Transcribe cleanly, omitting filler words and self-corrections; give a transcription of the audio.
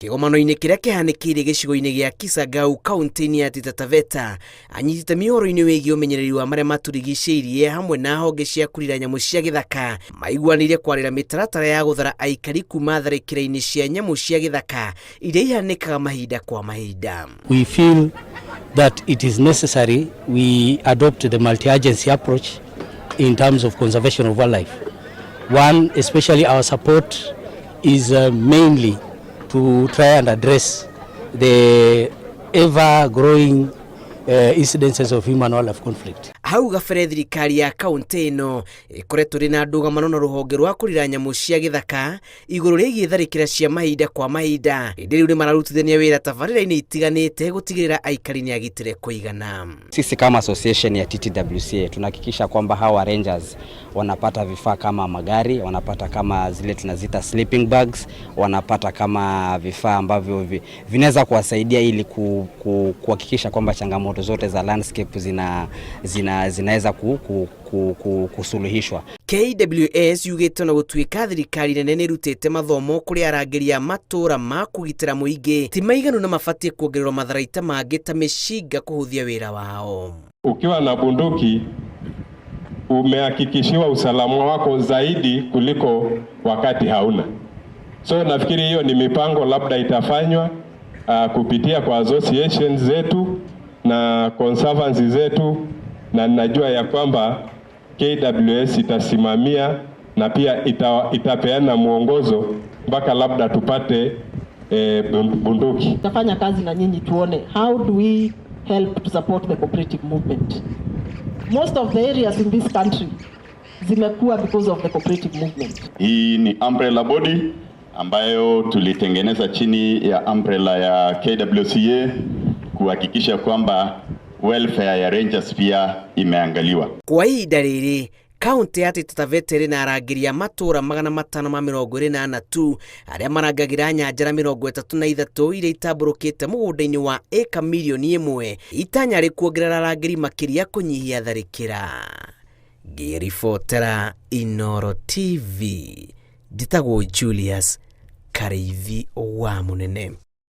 Kĩgomano-inĩ kĩrĩa kĩhanĩkĩire gĩcigo-inĩ gĩa Kisangau kaunti-inĩ ya Taita Taveta, anyiti itemi ũhoro-inĩ wĩgiĩ ũmenyereri wa marĩa matũrigicĩirie hamwe na honge cia kũrira nyamũ cia gĩthaka maiguanĩire kwarĩra mĩtaratara ya gũthara aikari kuma tharĩkĩra-inĩ cia nyamũ cia gĩthaka iria ihanĩkaga mahinda kwa mahinda. We feel that it is necessary we adopt the multi-agency approach in terms of conservation of wildlife. One, especially our support is mainly to try and address the ever-growing incidences of human-wildlife conflict. Hau gabere thirikari ya kaunti ĩno ĩkoretwo ĩrĩ na ndũgamano na rũhonge rwa kũrira nyamũ cia gĩthaka igũrũ rĩgiĩ tharĩkĩra cia mahinda kwa mahinda, ĩndĩ rĩu nĩ mararutithania wĩra tabarĩra-inĩ itiganĩte gũtigĩrĩra aikari nĩ agitĩre kũigana. Sisi kama association ya TTWCA tunahakikisha kwamba hawa rangers wanapata vifaa kama magari, wanapata kama zile tunazita sleeping bags, wanapata kama vifaa ambavyo vinaweza kuwasaidia ili kuhakikisha kwamba changamoto zote za landscape zinaweza kusuluhishwa. KWS yugĩte ona gũtuĩka thirikari nene nĩ ĩrutĩte mathomo kũrĩ arangĩri a matũũra ma kũgitĩra mũingĩ ti maiganu na mabatiĩ kuongererwo matharaita mangĩ ta mĩcinga kũhũthia wĩra wao. Ukiwa na bunduki umehakikishiwa usalama wako zaidi kuliko wakati hauna. So nafikiri hiyo ni mipango labda itafanywa kupitia kwa associations zetu na conservancy zetu, na najua ya kwamba KWS itasimamia na pia itapeana mwongozo mpaka labda tupate bunduki. Tutafanya kazi na nyinyi tuone how do we help to support the cooperative movement. Most of the areas in this country zimekuwa because of the cooperative movement. Hii ni umbrella body ambayo tulitengeneza chini ya umbrella ya KWCA kuhakikisha kwamba welfare ya rangers pia imeangaliwa. Kwa ihinda rĩrĩ kaunti ya Taita Taveta ĩrĩ na arangĩri a matũũra 524 tu arĩa marangagĩra nyanjara 33 iria itambũrũkĩte mũgũnda-inĩ wa ĩka mirioni 1, itanya rĩ kuongerera arangĩri makĩria kũnyihia tharĩkĩra. Ngĩribotera Inooro TV, njĩtagwo Julius Karĩithi wa Mũnene.